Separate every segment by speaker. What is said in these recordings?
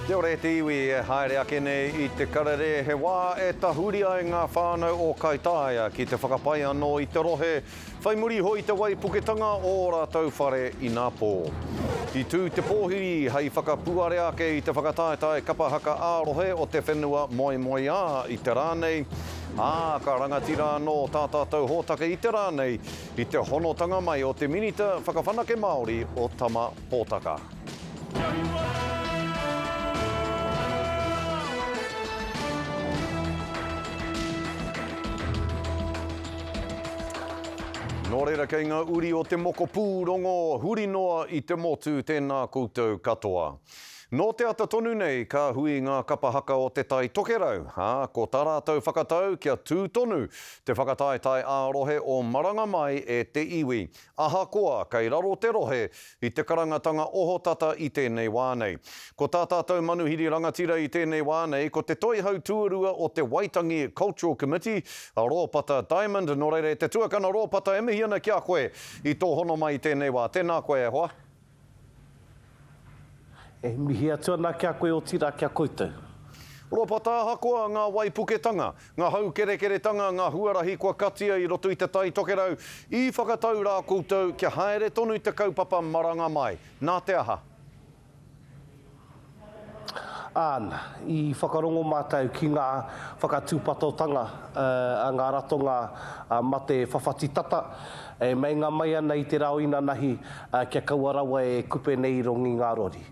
Speaker 1: Kia ora e te iwi e haere ake nei i te karere, he wā e tahuri ai ngā whānau o Kaitaia ki te whakapai anō i te rohe whai muri iho i te waipuketanga o ō rātou whare inapō. I tū te pōhiri hei whakapuare ake i te whakataetae kapa haka ā-rohe o te whenua moemoeā i te rā nei, ā, ka rangatira anō tā tātou hōtaka i te rā nei i te honotanga mai o te Minita Whakawhanake Māori o Tama Pōtaka. Nō reira kei ngā uri o te mokopūrongo huri noa i te motu tēnā koutou katoa. Nō te ata tonu nei ka hui ngā kapa haka o Te Tai Tokerau, ā, ko tā rātou whakatau kia tū tonu te whakataetae ā-rohe o Maranga Mai e te iwi. Ahakoa kei raro te rohe i te karangatanga ohotata i tēnei wā nei. Ko tā tātou manuhiri rangatira i tēnei wā nei ko te Toihau Tuarua o te Waitangi Cultural Committee, a Rōpata Diamond, nō reira e te tuakana Rōpata e mihi ana ki a koe i tō hono mai i tēnei wā. Tēnā koe e hoa.
Speaker 2: E mihi atu ana ki a koe otirā ki a koutou.
Speaker 1: Ropata ahakoa ngā waipuketanga, ngā haukerekeretanga, ngā huarahi kua katia i roto i Te Tai Tokerau, i whakatau rā koutou kia haere tonu te kaupapa maranga mai. Nā te aha?
Speaker 2: Āna, i whakarongo mātou ki ngā whakatūpatotanga a ngā ratonga mate whawhati tata e meinga mai ana i te rā o inanahi kia kaua rawa e kupe nei i rongi ngā rori.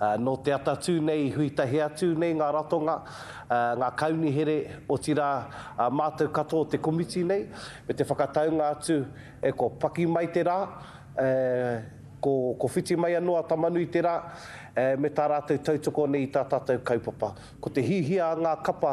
Speaker 2: Nō te atatū nei i hui tahi atu nei ngā ratonga, ngā kaunihere, otirā mātou katoa o te komiti nei, me te whakataunga atu e kua paki mai te rā, ko, ko whiti mai anō a Tamanuiterā, me tā rātou tautoko nei i tā tātou kaupapa. Ko te hihia a ngā kapa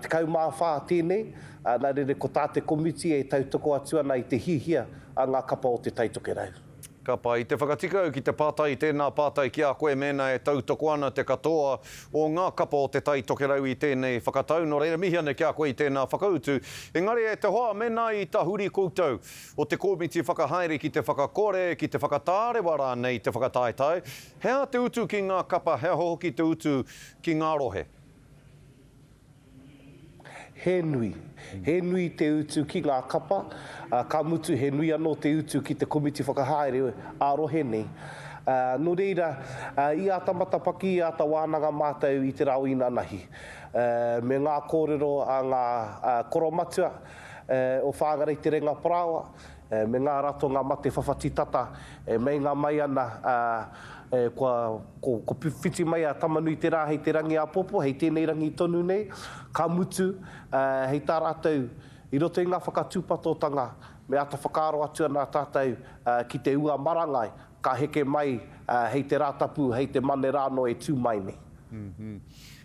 Speaker 2: 14 tēnei, nā reira ko tā te komiti e tautoko atu ana i te hihia a ngā kapa o Te Tai Tokerau.
Speaker 1: Ka pai te whakatika au ki te pātai i tēnā pātai ki a koe mēnā e tautoko ana te katoa o ngā kapa o Te Tai Tokerau i tēnei whakatau. Nō reira, mihi ana ki a koe i tēnā whakautu. Engari e te hoa, mēnā i tahuri koutou o te kōmiti whakahaere ki te whakakore, ki te whakatārewa rānei i te whakataetae, he aha te utu ki ngā kapa, he aha hoki te utu ki ngā rohe?
Speaker 2: He nui. He nui te utu ki ngā kapa, ka mutu he nui anō te utu ki te komiti whakahaere ā-rohe nei. Nō reira, i āta matapaki, i āta wānanga mātou i te rā o inanahi, me ngā kōrero a ngā koromatua o Whāngarei Te Renga Parāoa, me ngā ratonga mate whawhati tata e meinga mai ana, ā, kua, ko, ko whiti mai a Tamanuiterā hei te rangi āpōpō, hei tēnei rangi tonu nei, ka mutu, ā, hei tā rātou, i roto i ngā whakatūpatotanga, me āta whakaaro atu ana tātou, ā, ki te ua marangai, ka heke mai, ā, hei te Rātapu, hei te Mane rānō e tū mai nei.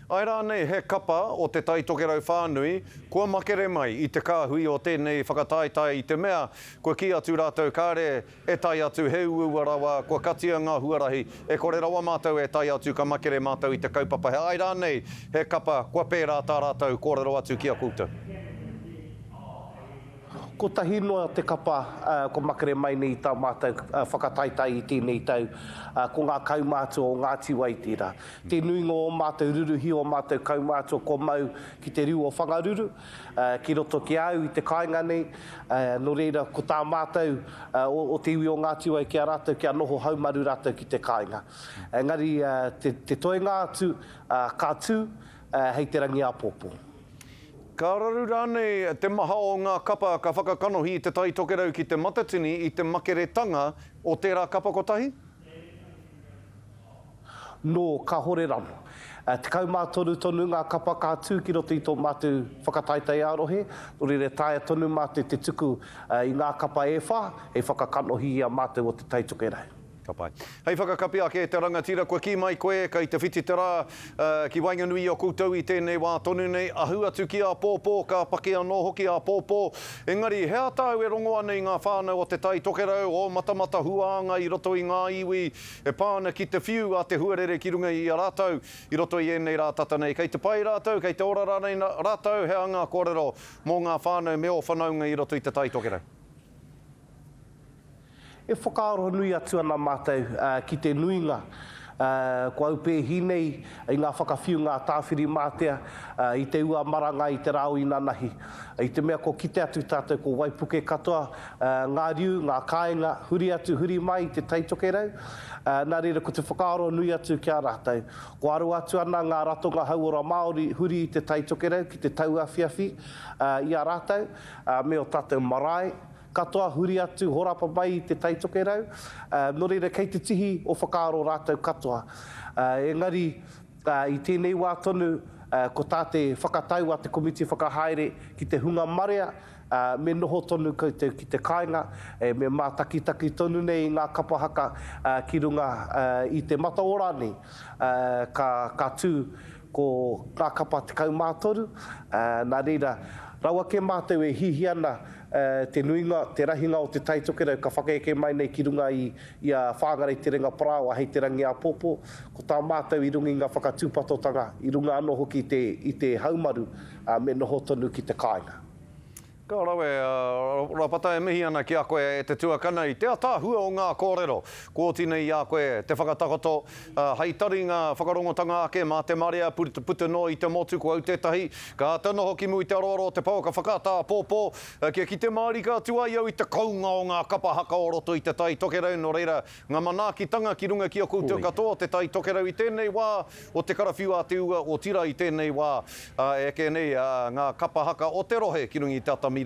Speaker 1: Āe rānei he kapa o Te Tai Tokerau whānui kua makere mai i te kāhui o tēnei whakataetae i te mea kua kī atu rātou kāre e tae atu he uaua rawa kua katia ngā huarahi e kore rawa mātou e tae atu ka makere mātou i te kaupapa he āe rānei he kapa kua pērā tā rātou kōrero atu ki a koutou.
Speaker 2: Kotahi noa te kapa kua makere mai nei i tā mātou whakataetae i tēnei tau, ko ngā kaumātua o Ngāti Wai tērā. Te nuinga o ō mātou ruruhi, ō mātou kaumātua kua mau ki te riu o Whangaruru, ki roto ki a au i te kāinga nei, nō reira ko tā mātou o te iwi o Ngāti Wai ki a rātou kia noho haumaru rātou ki te kāinga. Engari te toenga atu ka tū hei te rangi āpōpō.
Speaker 1: Ka raru rānei te maha o ngā kapa ka whakakanohi i Te Tai Tokerau ki Te Matatini i te makeretanga o tērā kapa kotahi?
Speaker 2: Nō, kahore rano. 13 tonu ngā kapa ka tū ki roto i tō mātou whakataetae ā-rohe, nō reira taea tonu mātou te tuku i ngā kapa e whā hei whakakanohi i a mātou o Te Tai Tokerau.
Speaker 1: Ka pai. Hei whakakapi ake e te rangatira, kua kī mai koe kei te whiti te rā ki waenganui i a koutou i tēnei wā tonu nei, ahu atu ki āpōpō, ka paki anō hoki āpōpō. Engari, he aha tāu e rongo ana i ngā whānau o Te Tai Tokerau, o Matamatahuānga i roto i ngā iwi e pā ana ki te whiu a te huarere ki runga i a rātou i roto i ēnei rā tata nei? Kei te pai rātou, kei te ora rānei rātou? He aha ngā kōrero mō ngā whānau me ō whanaunga i roto i Te Tai Tokerau?
Speaker 2: E whakaaro nui atu ana mātou ki te nuinga. Kua aupēhi nei i ngā whakawhiunga a Tāwhirimātea i te ua marangai i te rā o inanahi. I te mea kua kite atu tātou ko waipuke katoa ngā riu, ngā kāinga, huri atu, huri mai i te Tai Tokerau. Nā reira ko te whakaaro nui atu ki a rātou. Kua aro atu ana ngā ratonga hauora Māori huri i te Tai Tokerau ki te tauawhiawhi i a rātou me ō tātou marae. Katoa huri atu, horapa mai i te Tai Tokerau, nō reira kei te tihi o whakaaro rātou katoa. Engari, i tēnei wā tonu, ko tā te whakatau a te komiti whakahaere ki te hunga marea, me noho tonu koutou ki te kāinga, me mātakitaki tonu nei i ngā kapa haka ki runga i te mataora nei, ka tū ko ngā kapa 13, nā reira, rawa kē mātou e hihi ana Te nuinga, te rahinga o Te Tai Tokerau ka whakaeke mai nei ki runga i i a Whāngarei Te Renga Parāoa hei te rangi āpōpō. Ko tā mātou i runga i ngā whakatūpatotanga, i runga anō hoki i te i te haumaru, ā, me noho tonu ki te kāinga.
Speaker 1: Ka rawe a Rapata e mihi ana ki a koe e te tuakana i te ataahua o ngā kōrero. Kua oti nei i a koe te whakatakoto hei taringa whakarongotanga ake mā te marea puta noa i te motu ko au tētahi Ka āta noho ki mua i te aroaro o te pouaka whakaata āpōpō, kia kite mārika atu ai au i te kounga o ngā kapa haka o roto i Te Tai Tokerau, nō reira, ngā manaakitanga ki runga ki a koutou katoa o Te Tai Tokerau i tēnei wā o te karawhiu a te ua, otirā i tēnei wā e eke nei ngā kapa haka o te rohe ki runga i te atamira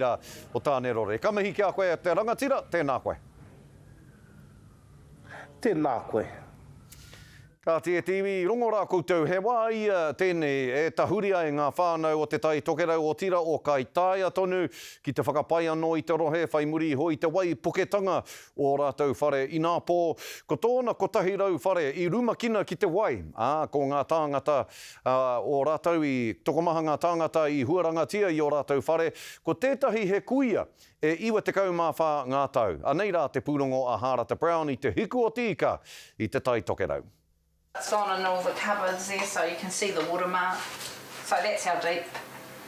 Speaker 1: o Tānerore. Ka mihi ki a koe e te rangatira, tēnā koe.
Speaker 2: Tēnā koe.
Speaker 1: Kāti e te iwi, rongo rā koutou, he wā ia tēnei e tahuri ai ngā whānau o Te Tai Tokerau otira o Kaitaia tonu ki te whakapai anō i te rohe whai muri iho i te waipuketanga o ō rātou whare inapō. Ko tōna 100 whare i rumakina ki te wai, ā, ko ngā tāngata ō rātou i, tokomaha ngā tāngata i huarangatia i ō rātou whare, ko tētahi he kuia E 94 ngā tau. Anei rā te pūrongo a Hārata Brown i te hiku o te ika i Te Tai Tokerau.
Speaker 3: It's on in all the cupboards there so you can see the watermark. So that's how deep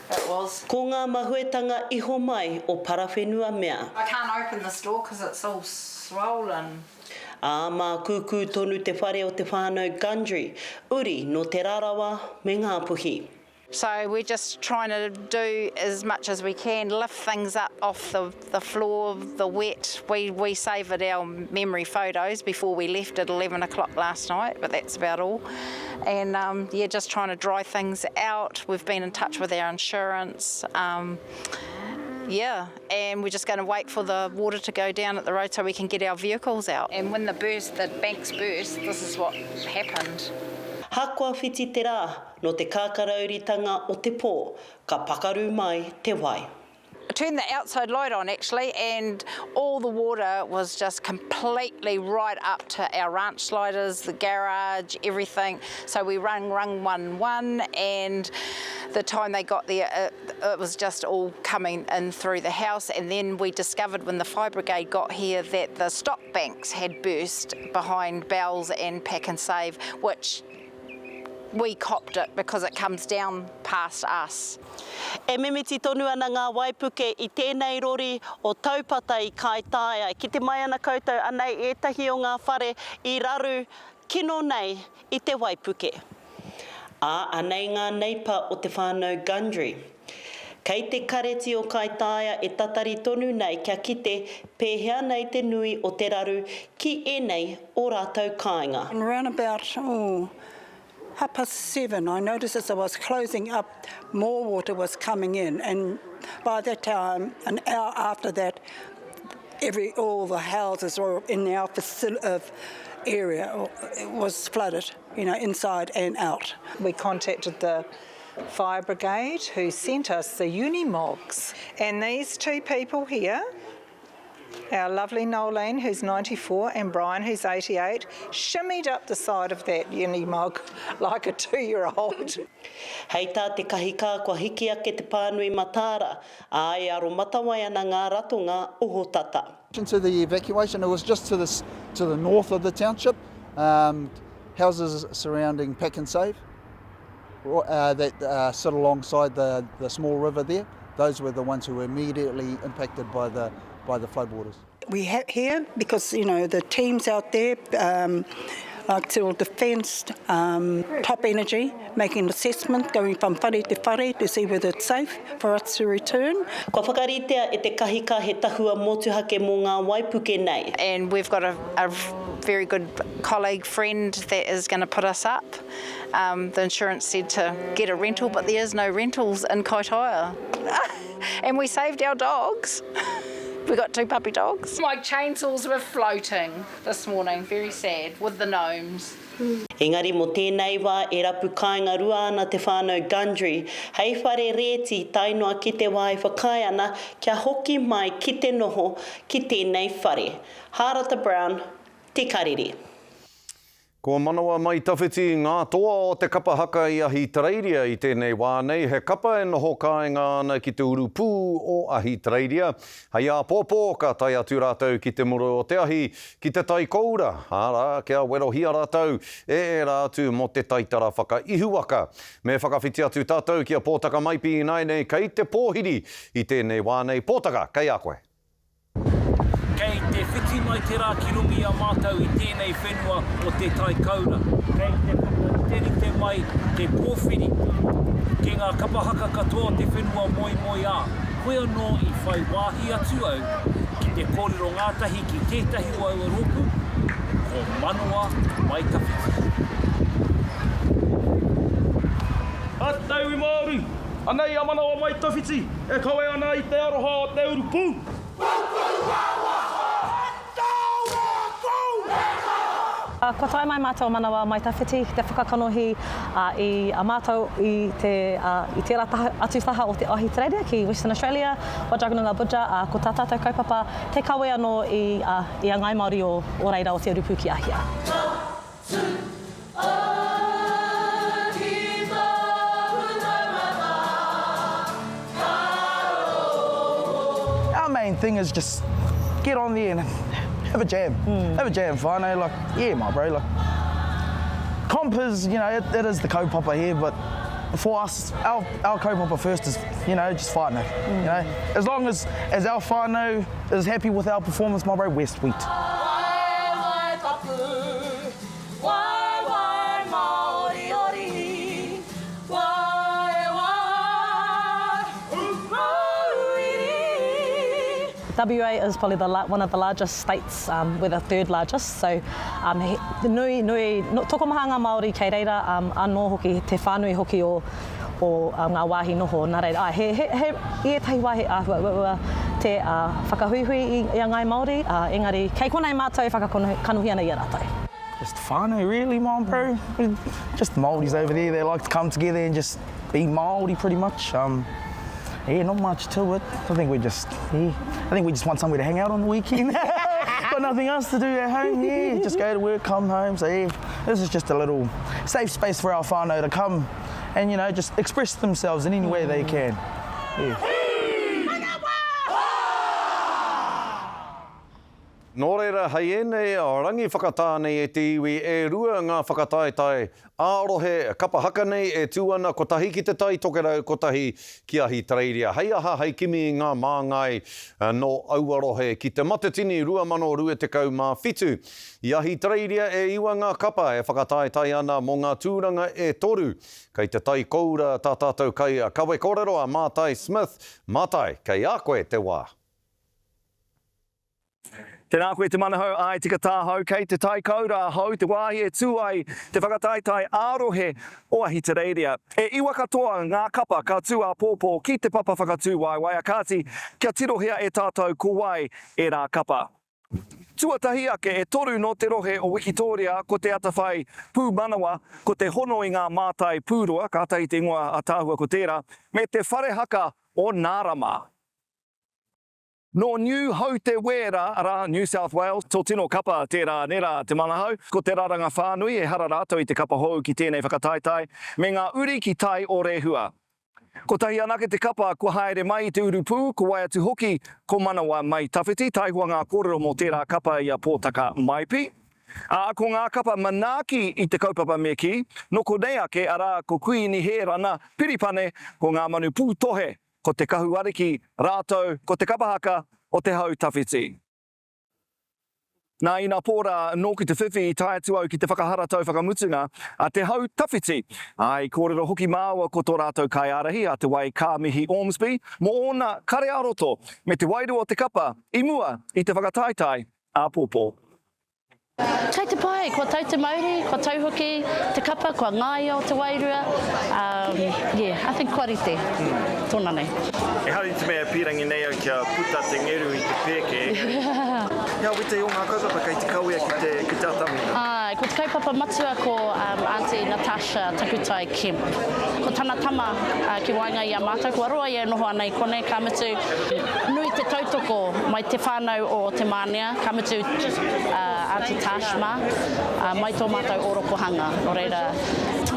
Speaker 3: it was.
Speaker 4: Ko ngā mahuetanga iho mai o Parawhenuamea.
Speaker 3: I can't open this door cause it's all swollen.
Speaker 4: Ā, mākūkū tonu te whare o te whānau Gundry, uri nō Te Rarawa me Ngāpuhi.
Speaker 3: So we're just trying to do as much as we can, lift things up off the, the floor, the wet. We, we saved our memory photos before we left at 11 o'clock last night, but that's about all. And um, yeah, just trying to dry things out. We've been in touch with our insurance. Um, yeah, and we're just going to wait for the water to go down at the road so we can get our vehicles out. And when the burst, the banks burst, this is what happened.
Speaker 4: Hakoa whiti te rā, Nō te kākarauritanga o te pō, ka pakaru mai te wai.
Speaker 3: I turned the outside light on actually and all the water was just completely right up to our ranch sliders, the garage, everything. So we rang rung 1 1 and the time they got there it, it was just all coming in through the house and then we discovered when the fire brigade got here that the stock banks had burst behind Bells and Pack and Save which We copped it because it comes down past us.
Speaker 4: E mimiti tonu ana ngā waipuke i tēnei rori o Taupata i Kaitaia. E kite mai ana koutou anei ētahi o ngā whare i raru kino nei i te waipuke. Ā, anei ngā neipa o te whānau Gundry. Kei te kareti o Kaitaia e tatari tonu nei kia kite pēhea nei te nui o te raru ki ēnei o rātou kāinga.
Speaker 5: And round about, oh, half past seven, I noticed as I was closing up, more water was coming in, and by that time, an hour after that, every, all the houses were in our facility, area was flooded, you know, inside and out.
Speaker 6: We contacted the fire brigade who sent us the Unimogs. And these two people here, our lovely Nolene, who's 94, and Brian, who's 88, shimmied up the side of that Unimog like a two-year-old.
Speaker 4: Hei tā te kahikā kua hiki ake te pānui mataara, ā, e aromatawai ana ngā ratonga ohotata.
Speaker 7: To the evacuation, it was just to the, to the north of the township, um, houses surrounding Pack and Save. that uh, sit alongside the, the small river there, those were the ones who were immediately impacted by the, by the floodwaters.
Speaker 5: We have here, because, you know, the teams out there, um, Like Civil Defence, um, Top Energy, making an assessment, going from whare to whare to see whether it's safe for us to return.
Speaker 4: Kua whakaritea e te kahika he tahua motuhake mō ngā waipuke nei.
Speaker 3: And we've got a, a very good colleague friend that is going to put us up. Um, the insurance said to get a rental, but there is no rentals in Kaitaia. and we saved our dogs. we got two puppy dogs. My chainsaws were floating this morning, very sad, with the gnomes.
Speaker 4: Engari mō tēnei wā e rapu kāinga rua ana te whānau Gundry hei whare rēti tae noa ki te wā e whakaae ana kia hoki mai ki te noho ki tēnei whare. Hārata Brown, Te Karere.
Speaker 1: Kua manawa mai tawhiti ngā toa o te kapa haka i Ahitereiria i tēnei wā nei, he kapa e noho kāinga ana ki te urupū o Ahitereiria. Hei āpōpō ka tae atu rātou ki te muru o te ahi, ki te tai koura, arā, kia werohia rātou e ērā atu mō te taitara whakaihuwaka. Me whakawhiti atu tātou ki a Pōtaka Maipi ināianei kei te pōhiri i tēnei wā nei. Pōtaka, kei a koe.
Speaker 8: Kei te whiti mai te rā ki runga i a mātou i tēnei whenua o Te Tai Koura. Kei te whakariterite mai te pōwhiri ki ngā kapa haka katoa o te whenua moemoeā. Hoi anō i whai wāhi atu au ki te kōrero ngātahi ki tētahi o aua rōpū, ko Manawa Mai Tawhiti.
Speaker 9: A te iwi Māori, anei a Manawa Mai Tawhiti e kawe ana i te aroha o te urupū.
Speaker 10: Kua tae mai mātou o Manawa Mai Tawhiti ki te whakakanohi i a mātou i te i tērā taha atu taha o te Ahitereiria ki Western Australia, Wadjaganoonga Boodja, ā, ko tā tātou kaupapa te kawe anō i i a Ngāi Māori o o reira o Te Urupū ki Ahia.
Speaker 11: Our main thing is just get on there and have a jam. Mm. Have a jam, whānau. Like, yeah, my bro. Like, comp is, you know, it, it is the kaupapa here, but for us, our, our kaupapa first is, you know, just whānau. Mm. You know, as long as, as our whānau is happy with our performance, my bro, we're sweet.
Speaker 10: WA is probably the, one of the largest states, um, we're the third largest, so um, he, nui, nui, no, tokomaha ngā Māori kei reira, um, anō hoki, te whānui hoki o, o um, ngā wāhi noho. Nā reira, ai, he, he, he, i ētahi wā he āhua uaua te uh, whakahuihui i, i a Ngāi Māori, uh, engari kei konei mātou e whakakanohi ana i a rātou.
Speaker 11: Just whānau really, mom, bro. Just the Māoris over there, they like to come together and just be Māori pretty much. Um, yeah, not much to it. I think we just, yeah, I think we just want somewhere to hang out on the weekend. Got nothing else to do at home, yeah. Just go to work, come home. So yeah, this is just a little safe space for our whānau to come and, you know, just express themselves in any way they can. Yeah.
Speaker 1: Nō reira, hei ēnei rangi whakatā nei e te iwi, e rua ngā whakataetae ā-rohe kapa haka nei e tū ana, kotahi ki Te Tai Tokerau, kotahi ki Ahitereiria. Hei aha, hei kimi i ngā māngai nō aua rohe ki Te Matatini 2027. I Ahitereiria e iwa ngā kapa e whakataetae ana mō ngā tūranga e toru. Kei te tai koura tā tātou kai kawe kōrero a Mātai Smith. Mātai, kei a koe te wā.
Speaker 9: Tēnā koe Te Manahau, āe tika tāhau, kei Te Tai Koura ahau, te wāhi e tū ai te whakataetae ā-rohe o Ahitereiria. E iwa katoa ngā kapa ka tū āpōpō ki te papa whakatū waewae a kāti kia tirohia e tātou ko wai ērā kapa. Tuatahi ake, e toru nō te rohe o Wikitōria ko Te Atawhai Pūmanawa, ko Te Hono i ngā Mātai Pūroa, kātahi te ingoa ātaahua ko tērā, me Te Whare Haka o Nārama. Nō Niu Haute Wēra, arā, New South Wales, tō tino kapa tērā nerā Te Manahau. Ko te raranga whānui, ehara rātou i te kapa hou ki tēnei whakataetae, me ngā uri ki tai o Rehua. Kotahi anake te kapa kua haere mai i te urupū, ko wai atu hoki, ko Manawa Mai Tawhiti, taihoa ngā kōrero mō tērā kapa i a Pōtaka Maipi. Ā, ko ngā kapa manaaki i te kaupapa me kī, nō konei ake, arā, ko Kuīni Hērana, Piripane, ko Ngā Manu Pūtohe, Ko Te Kahu Ariki rātou ko te kapa haka o Te Hau Tawhiti. Nā, inapō rā, nōku te whiwhi i tae atu au ki te whakaharatau whakamutunga a Te Hau Tawhiti. Ā, i kōrero hoki māua ko tō rātou kaiārahi a Te Wai Kāmihi Ormsby mō ōna kare ā-roto me te wairua o te kapa i mua i te whakataetae āpōpō.
Speaker 12: Kei te pai, kua tau te mauri, kua tau hoki te kapa, kua ngāio te wairua, um, yeah, I think kua rite tōna nei.
Speaker 9: Ehara i te mea e pīrangi nei au kia puta te ngeru i te pēke, engari he awete o ngā kaupapa kei te kawea ki te, ki te atamira.
Speaker 12: Āe, ko te kaupapa matua ko um, Aunty Natasha Takutai Kemp. Ko tana tama uh, ki waenga i a mātou, kua roa ia e noho ana i konei, ka mutu, nui te tautoko mai te whānau o Te Mānia, ka mutu uh, Aunty Tash mā, uh, mai tō mātou ōrokohanga. Nō reira,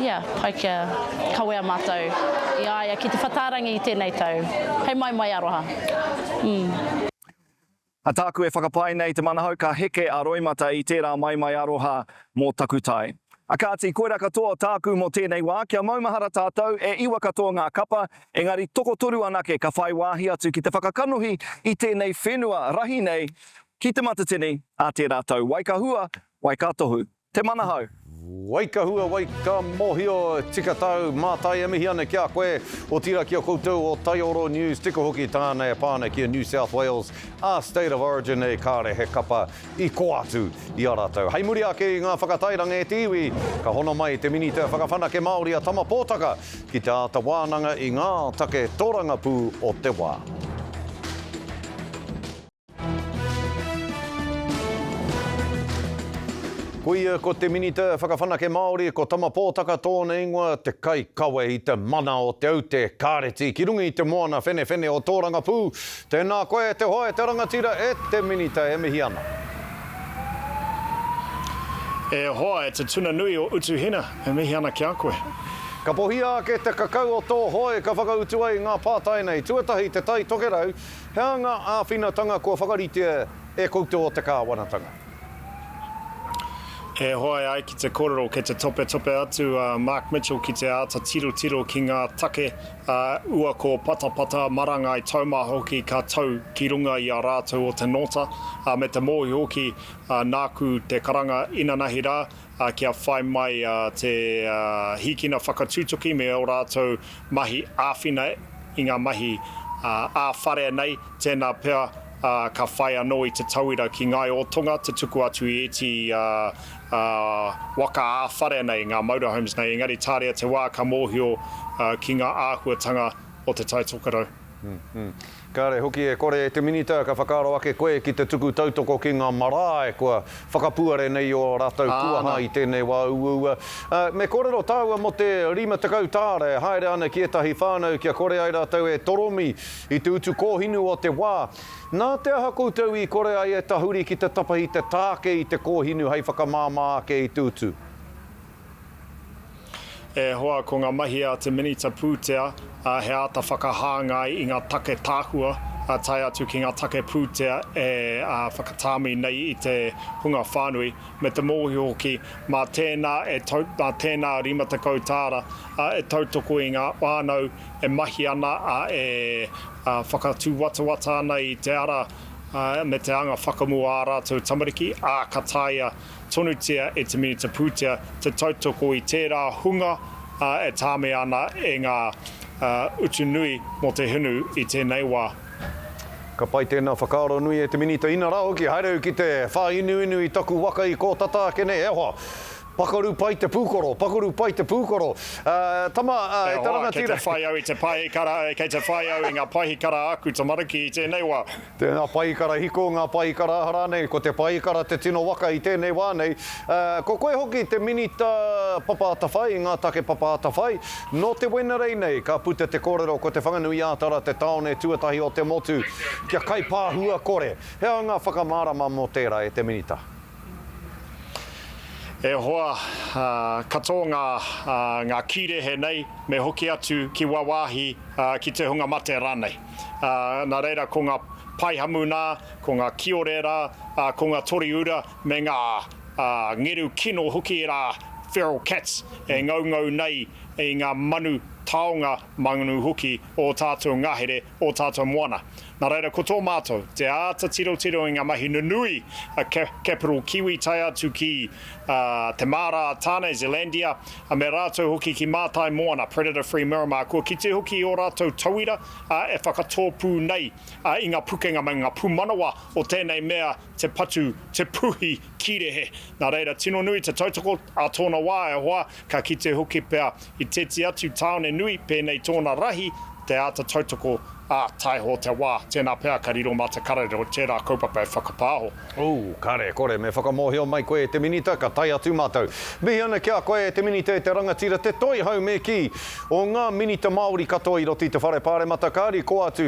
Speaker 12: yeah, pai kia kawea mātou i a ia ki te whatārangi i tēnei tau. Hei maimai aroha. Mm.
Speaker 9: A tāku e whakapae nei te manahau ka heke a roimata i tērā maimai aroha mō taku tai. A kāti, koirā katoa tāku mō tēnei wā, kia maumahara tātou, e iwa katoa ngā kapa, engari tokotoru anake ka whai wāhi atu ki te whakakanohi i tēnei whenua rahi nei ki Te Matatini ā tērā tau. Wai ka hua, wai ka tohu. Te Manahau!
Speaker 1: Wai ka hua, wai ka mohio, tika tau, mātai e mihi ana ki a koe, otira ki a koutou o Taioro News, tika hoki tāna e pā ana ki a New South Wales, a State of Origin nei kāre he kapa i kō atu i a rātou. Hei muri ake i ngā whakatairanga e te iwi, ka hono mai te Minita Whakawhanake Māori a Tama Pōtaka ki te āta wānanga i ngā take tōrangapū o te wā. Koia ko te Minita Whakawhanake Māori, ko Tama Pōtaka tōna ingoa, te kaikawe i te mana o Te Aute Kāreti ki runga i te moana whenewhene o Tōrangapū. Tēnā koe e te hoa, e te rangatira, e te Minita e mihi ana.
Speaker 13: E hoa, e te tuna nui o Utuhina, e mihi ana ki a koe.
Speaker 1: Kapohia ake te kakau o tō hoe ka whakautu ai i ngā pātai nei. Tuatahi, Te Tai Tokerau, He aha ngā āwhinatanga kua whakaritea e koutou o te kāwanatanga?
Speaker 13: E hoa e ai ki te kōrero kei te topetope atu a Mark Mitchell ki te āta tirotiro ki ngā take uako patapata marangai taumaha hoki ka tau ki runga i a rātou o te nōta, me te mōhio hoki nāku te karanga inanahi rā kia whai mai te hīkina whakatutuki me ō rātou mahi āwhina i ngā mahi ā-whare nei, tēnā pea ka whai anō i te tauira ki Ngāi Ōtonga te tuku atu i ētehi waka ā-whare nei, ngā motorhomes nei, engari tāria te wā ka mōhio ki ngā āhuatanga o Te Tai Tokerau.
Speaker 1: Kāre hoki e kore e te Minita ka whakaaro ake koe ki te tuku tautoko ki ngā marae kua whakapuare nei ō rātou kuaha i tēnei wā uaua. Me kōrero tāua mō te 50 tāra e haere ana ki ētahi whānau kia kore ai rātou e toromi i te utu kōhinu o te wā. Nā te aha koutou i kore ai e tahuri ki te tapahi te tāke i te kōhinu hei whakamāmā ake i te utu?
Speaker 13: E hoa, ko ngā mahi a te Minita Pūtea he āta whakahāngai i ngā take tahua, tae atu ki ngā take pūtea e whakatāmi nei i te hunga whānui, me te mōhio hoki mā tēnā e tau, mā tēnā 50 tāra e tautoko i ngā whānau e mahi ana, e whakatūwatawata ana i te ara me te anga whakamua ā rātou tamariki, ā, ka taea tonutia e te Minita Pūtea te tautoko i tērā hunga e tāmia ana e ngā utu nui mō te hinu i tēnei wā.
Speaker 1: Ka pai tēnā whakaaro nui e te Minita. Inarā hoki, haere au ki te whāinuinu i taku waka i kō tata ake nei, e hoa, pakaru pai te pūkoro, pakaru pai te pūkoro. Tama,
Speaker 13: e
Speaker 1: te rangatira.
Speaker 13: E hoa, kei te whai au i te paihikara, kei te whai au i ngā paihikara a aku tamariki i tēnei wā.
Speaker 1: Tēnā paihikara hiko, ngā paihikara aha rānei, ko te paihikara te tino waka i tēnei wā nei. Ko koe hoki te Minita Papa Atawhai i ngā take Papa Atawhai. Nō te Wenerei nei ka puta te kōrero ko Te Whanganui-ā-Tara te tāone tuatahi o te motu kia kaipāhua kore. He aha ngā whakamārama mō tērā e te Minita?
Speaker 13: E hoa, katoa ngā, ngā kīrehe nei me hoki atu ki wāwāhi, ki te hunga mate rānei. Ā, nā reira ko ngā paihamu nā, ko ngā kiore rā, ā, ko ngā toriura me ngā, ā, ngeru kino hoki rā, feral cats, e ngaungau nei i ngā manu taonga manu hoki o ō tātou ngahere, ō tātou moana. Nā reira, ko tō mātou, te āta tirotiro i ngā mahi nunui a Capital Kiwi tae atu ki Te Māra a Tāne, Zealandia, me rātou hoki ki Mātai Moana, Predator Free Miramar. Kua kite hoki i ō rātou tauira e whakatōpū nei i ngā pukenga me ngā pūmanawa o tēnei mea te patu, te puhi kīrehe. Nā reira, tino nui te tautoko ā tōna wā e hoa, ka kite hoki pea i tēti atu tāone nui pēnei tōna rahi, te āta tautoko, ā, tae ho te wā, tēnā pea ka riro mā te karere o tērā kaupapa e whakapāho.
Speaker 1: Ooh, kare kore, me whakamōhio mai koe e te Minita, ka tae atu mātou. Mihi ana ki a koe e te Minita e te rangatira, te toihau me kī, o ngā Minita Māori katoa i roto i te Whare Pāremata, kāri koa atu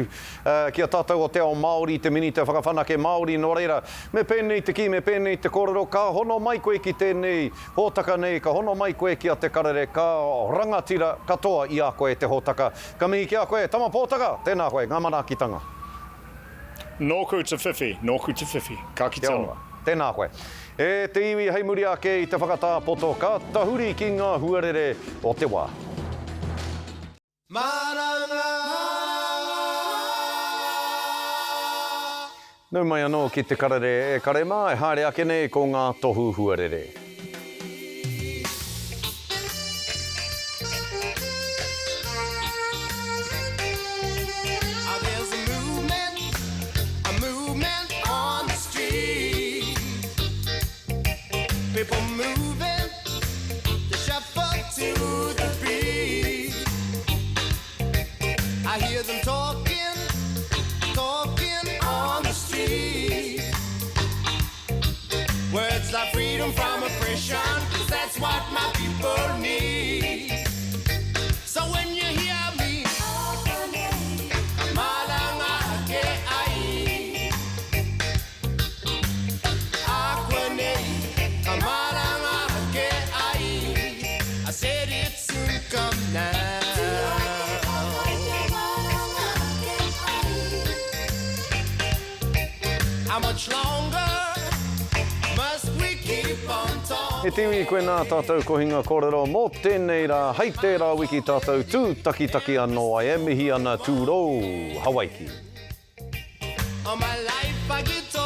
Speaker 1: ki a tātou o te ao Māori, te Minita Whakawhanake Māori, nō reira, me pēnei te kī, me pēnei te kōrero, ka hono mai koe ki tēnei hōtaka nei, ka hono mai koe ki a Te Karere, ka rangatira katoa i a koe te hōtaka. Ka mihi ki a koe, Tama Pōtaka, tēnā koe, ngā manaakitanga.
Speaker 13: Nōku te whiwhi, nōku te whiwhi. Ka kite
Speaker 1: Kia ora. Tēnā koe. E te iwi hei muri ake i te whakatā poto ka tahuri ki ngā huarere o te wā.
Speaker 14: Maranga!
Speaker 1: Nau mai anō ki te karere e kare mā, e haere ake nei ko ngā tohu huarere. E te iwi, koinā tātou kohinga kōrero mō tēnei rā, hei tērā wiki tātou tūtakitaki anō ai e mihi ana Tūrou, Hawaiki.
Speaker 14: All my life I get.